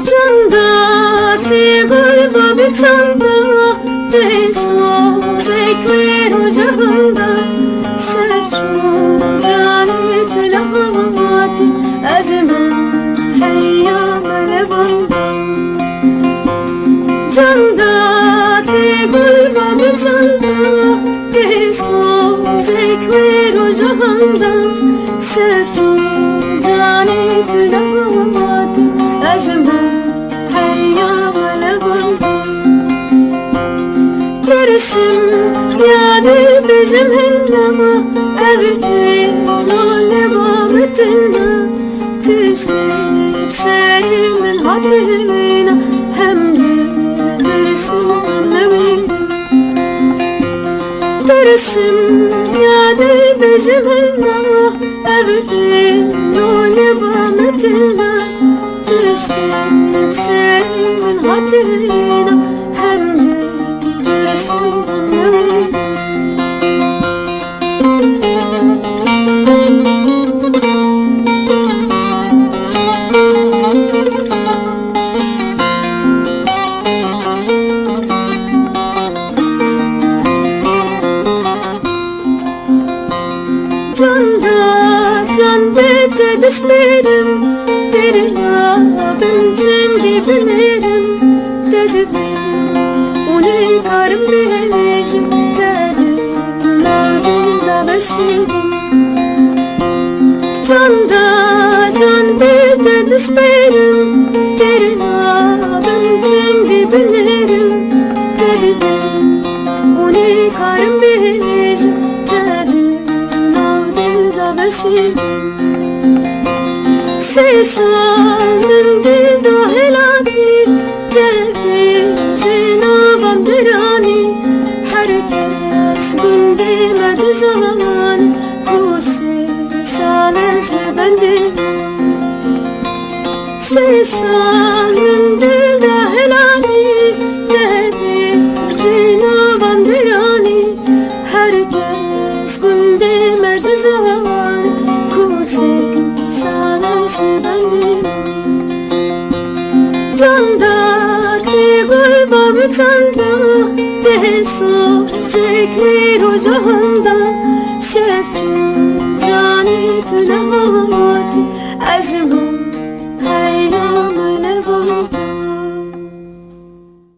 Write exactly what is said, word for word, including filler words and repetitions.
Çanda tê gul ba bi çanda, tê sozek wê rojahanda, şer çû canê tu lewatî, ez ê min heya me lebanda. Çanda tê gul ba bi çanda, tê sozek wê rojahanda, şer çû canê tu lewatî, ez ê min heya me lebanda. Tirsim ya dibêjim hin nema, ev ê nole ba min tena. Tiştê bi serê min hatîne, hem ditirsim hem nemîne. Tirsim ya dibêjim hin nema, ev ê nole ba min tena. Tiştê bi serê min hatîne, hem ditirsim hem nemîne. Can da can bê te dispêrim, têrê nabim çendî binêrim, te dibînim û nikarim bêjim, te di nav dil de veşînim. Can da can bê te dispêrim, têrê nabim çendî binêrim, te dibînim û nikarim bêjim, te di nav dil de veşînim. Sê sal min dil da helatî, te jê navem diranî, her kes gundê me dizanî, ku sê sal ez li bendê. Sê sal min dil da helanî, te jê navem diranî, her kes gundê me dizanî, ku sê sal ez li bendê. Can da tê gul ba bi çanda, tê sozek wê rojahanda, şer çû canê tu